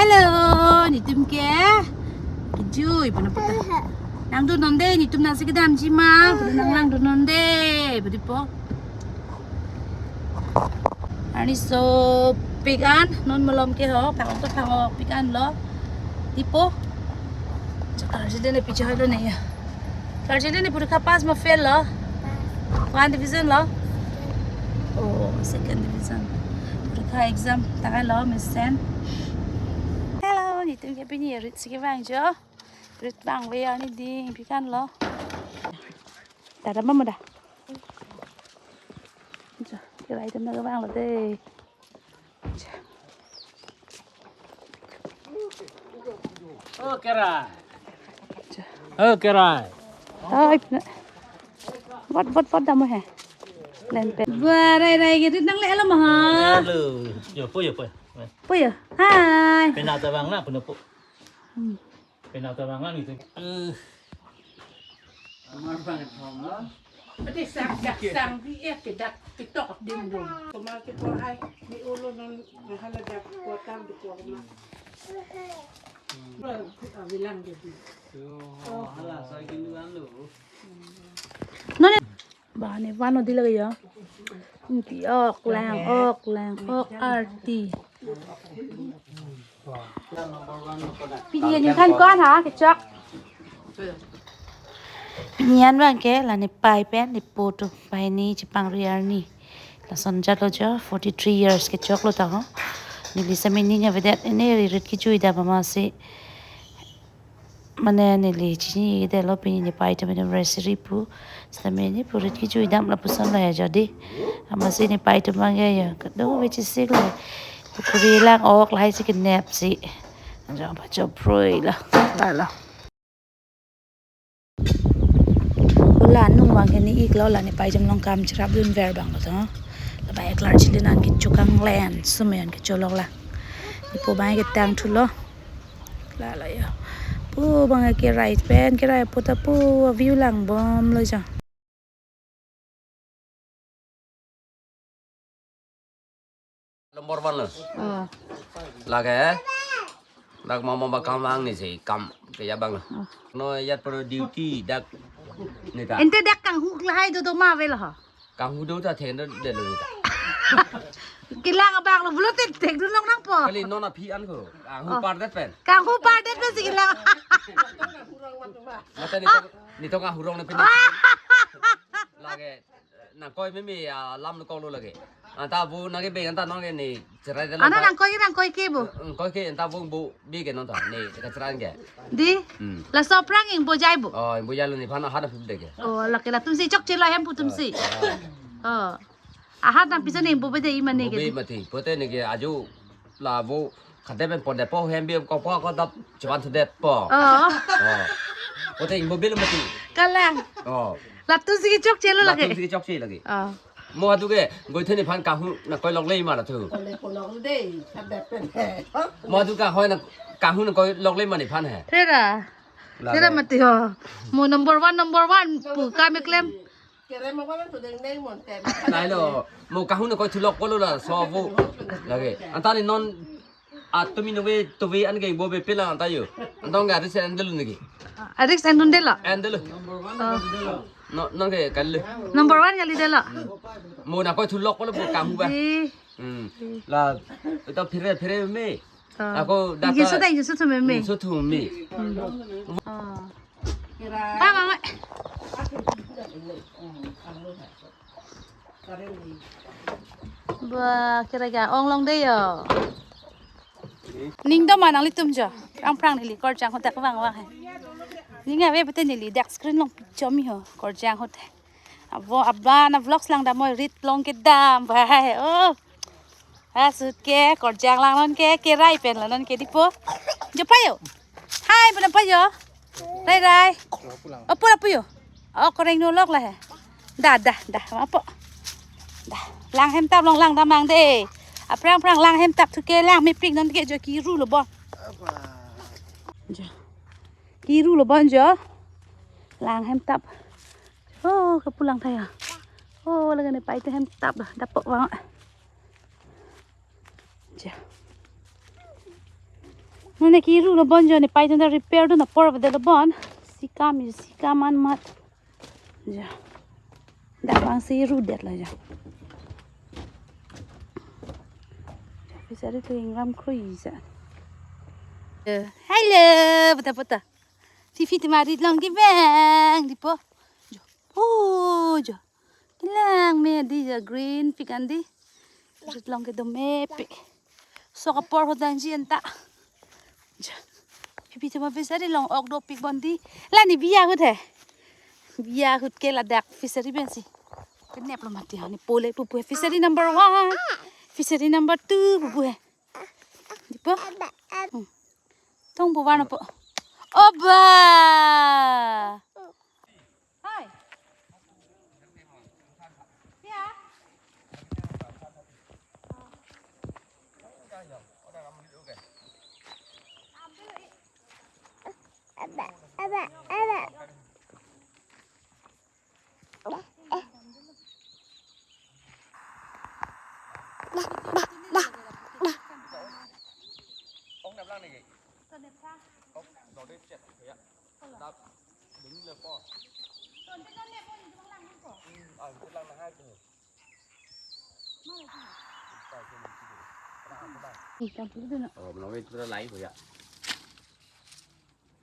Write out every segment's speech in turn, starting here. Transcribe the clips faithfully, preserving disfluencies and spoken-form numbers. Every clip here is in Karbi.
Hello, netum ke. Kejui, puna puta. Nang dun non de, netum nasi kedamji ma, puna nang lang dun non de, puna po. Arni sopik an, non malom ke ho, phang to phang-okpik an lo. Tipo. Chakar si dene picha halo ne ya. Kar si dene purikha pass ma fail lo? One division lo? Oh, second division. Purikha exam ta lo mesen. Hello, netum ke pini rit si kevang jo. Rit vangve arni dingpik an lo. Tada mama da. Jo, kerai atum nang vanglo de. Jo. Oh, kerai. Jo. Oh, kerai. Oi, pina. Vot, vot, vot dam he. Len pen. Ba, rai, rai, ke rit nangle lo ma ha. Hello. Jo, po, jo, po. Po jo. Hai. Pina ta vang na, pina po. Hmm. Pina ta vang lang itu. Eh. Amar bang thom lo. Pati sang dak sang bi ek ke dak TikTok dim dum. Koma ke ko hai ni ulo non hala dak ko tam di ko ma. Ba, avilang ke di. Yo, hala sa kinu an lo. None. Ba ne vano di lagi ya. Inki ok lang, ok lang, ok arti. Pini an kan kon ha kechok. Pini an bang ke la ne pai pen ne po to pai ni chepangri arni. Lason jat lo jo forty three years kechok lo ta ho. Neli sami ni nya vedet ene ri rit kejui dam amatsi. Mane neli chinidetlo pini ne pai atum anniversary pu. Sitame ne pu rit kejui dam lapuson lo ya jadi. Amatsi ne pai atum bang ya ya. Kadokave chesik lo. Pukuri lang ok lahai si kenep si. Anjong pa chop proi lo. Lo lo. Ula nung bang ke ne ik lo la ne pai atum along kam cherap dun ver bang lo to. La bang eklar chili nang kechokang len sum an kecholok la. Ne po bang ke tang thu lo. La la ya. Po bang ke right pen kerai po ta po view lang bom lo jo. Number one lo. Oh. Lake. Dak mama ba kam vang ni si kam ke ya bang. Oh. No yat pro duty dak ni ta. Ente dak kanghu lahai do do ma vel ha. Kanghu do ta then do de lo ni ta. Kelang abang lo bulo tek tek dun long nang po. Kali non aphi an ko. Kanghu Oh. Par det pen. Kanghu par det pen si kelang. Mata ni to ni to kanghu rong ni pini. Lake. Nangkoi meme alam nangkok lo lake. Anta bu nangke beng anta nangke ne cherai dalo. Ana nangkoi ke nangkoi ke bu. Nangkoi ke anta bu bu bi ke nonta ne kacherai ke. Di. Hmm. Laso aphrang ingbo jai bu. Oh, ingbo jai lo nephan ahat aphi de ke. Oh, lake latum si chokche lo hem pu atum si. Oh. Ahat nang pisa ne ingbo bede imane ke. Ingbo be mati. Pote ne ke aju la bu khate pen pondet po hem bi ko po ko dap chuan sudet po. Oh. Oh. Pote ingbo bil mati. Kalang. Oh. Latum si chokche lo lake. Latum si chokche lake. Oh. Mo adu ke goi theni phan kanghu nangkoi lok lei ma la thu. Kole kolok dei, khadet pen. Mo adu ka hoi na kanghu nangkoi lok lei ma nephan he. Thera. La Thera le. Mati ho. Mo number one, number one pu kam keklem. Kere mo ko to deng deng mon te. Nai lo, mo kanghu nangkoi thulok ko lo laso bu. Lake. Anta ne non atumi nove tove an ke ingbo be pela anta yo. Anta nge risk and delo niki. Risk and delo. And delo. Oh. No, nangke kali. Number one kali delo. Mo nangkoi thulok ko lo bu kanghu ba. Di. Hmm. La, ito phire phire me. Oh. Ako data. Ingso ta ingso thu meme. Ingso thu me. Hmm. Oh. Ba, ba, ba. Ba, kira ga ong long de yo. Ning doma nanglitum jo. Prang prang neli korjang ahut ta kevang vang he. Ning ave bete neli dak screen along picture mi ho korjang ahut he. Abo aban a vlogs lang dam oi rit long kedam ba he. Oh. Asut ke korjang lang non ke kerai pen lang non ke di po. Jo payo. Hai puna payo. Rai rai. Oh pura payo. Oh koreng no lok la he. Da da da ma po. Da lang hem tap long lang damang de. Aphrang phrang lang hem tap thu ke lang mepik non ke jo kiru lo bon. Jo. Kiru lo bon jo. Lang hem tap. Oh, kapulang thaya. Oh, lake ne pai te hem tap dah, dapok bang. Ja. Nane kiru lo bon jo, ne pai jonta repair dun apor bade lo bon. Sikam, sikam an mat. Jo. Dak bang si ru det lo jo. Fishery to ingram krui ja. Eh, hello, pata pata. Fifi tu marit long kevang, di po. Jo. Oh, jo. Kelang me di jo, green pik an di. Rit long kedo mepik. Sok apor hodan ji anta. Ja. Pipi tema fishery long ok dopik bon di. La ne bi ahut he. Bi ahut ke ladak fishery pensi. Kenep lo mati ha, ne po le pupu he. Fishery number one. Fishery number two pupu he. Di po. Hmm. Tong po, warna po. Oba. Hai. Ya.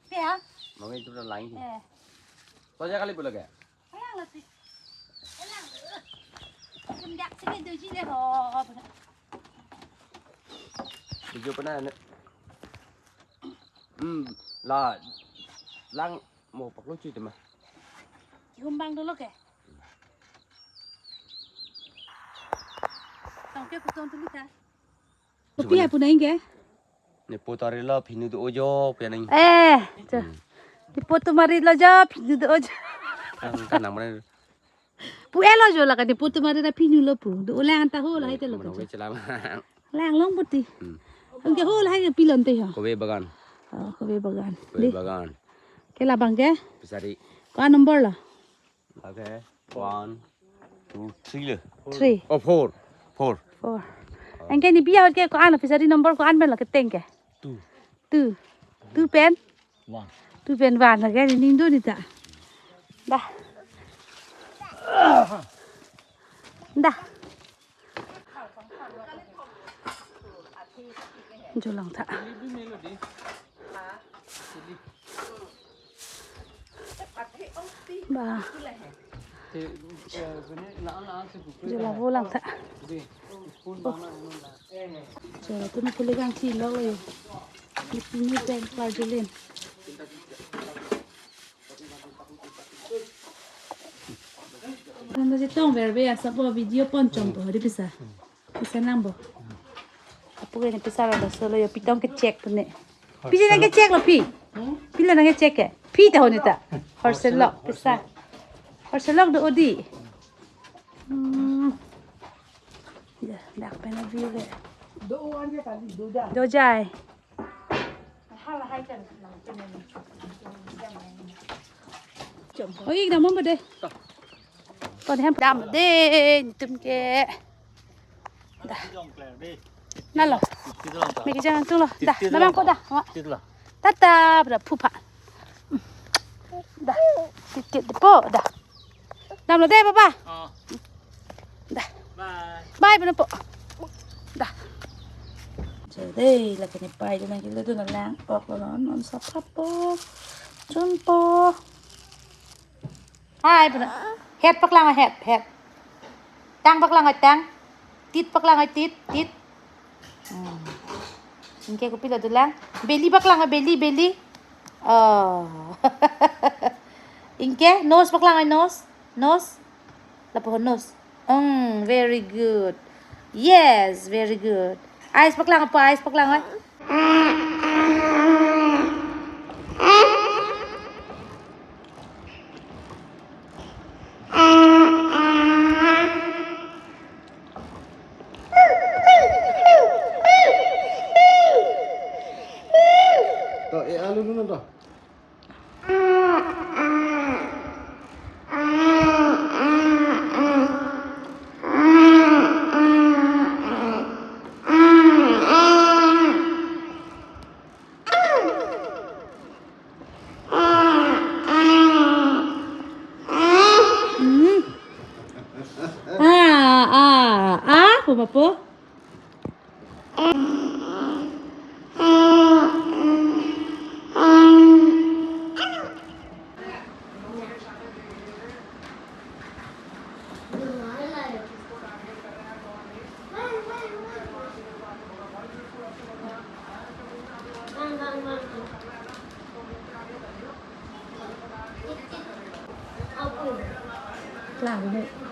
Ya. Mami itu udah lain. Eh. Kau aja kali boleh gak? Alang lo si. Alang. Kum dak sini doji le ho. Tujuh pernah ne. Hmm, la lang mau paklo cuy teman. Humbang dulu ke. Tangke kutong dulu ta. Kopi apu nang ke? Ne po tari lo phinu do ojo pu nang. Eh, jo. Hmm. Ne po tumari lo jo phinu do ojo. Kan kan nang mana? Pu elo jo la ka ne po tumari la phinu lo pu. Do lang ta ho lahai te lo ka. Mano jo. Ke chelang. Lang long puti. Hmm. Anke ho lahai ke pilon te ho. Kobe bagan. Oh, kobe bagan. Kobe bagan. Ke labang ke? Fishery. Ko-an number lo? Okay. One, two, three le. Three. Oh, four. Four. Four. Anke ne bi ahut ke ko-an lo, fishery number ko-an pen lo keteng ke? Two. Two. Two pen? One. Two pen one lo ke, ne ning do ne ta. Dah. Dah. Jolang ta. Ba. Jolang volang ta. Jolang tu na kulegang si lo lo yo. Ini peng klar jolin. Nanda je tong verbe asap bo video pon chom po di pisa. Pisa nang bo. Apu ke ne pisa lo solo yo pitong ke check ne. Pisa nang ke check lo pi. Pila nang ke check ke. Pi ta ho ne ta. Horsel lo pisa. Horsel lo do odi. Hmm. Ya, dak pen view ke. Do jai. Oi, ik dam mo de. Kon hem dam de, netum ke. Dah. Na lo. Me kejang tu lo. Dah, damnang ko dah. Tata, bra phupa. Dah. Titit po dah. Damlo de, papa. Oh. Dah. Bye. Bye, pano po. Dah. Jadi, lagi ne pai dun nang kilo dun lang. Ok lo non, non sap po. Chun po. Hai, pano. Het paklang, het, het. Tang paklang, tang. Tit paklang, tit, tit. Hmm. Anke kopilo dolang? Belly paklang, belly, belly. Oh. Anke nose paklang, nose, nose. Lapu ho nose. Hmm, very good. Yes, very good. Eyes paklang, apa eyes paklang, oi? To, e alu dun to. Popo? Klang dei.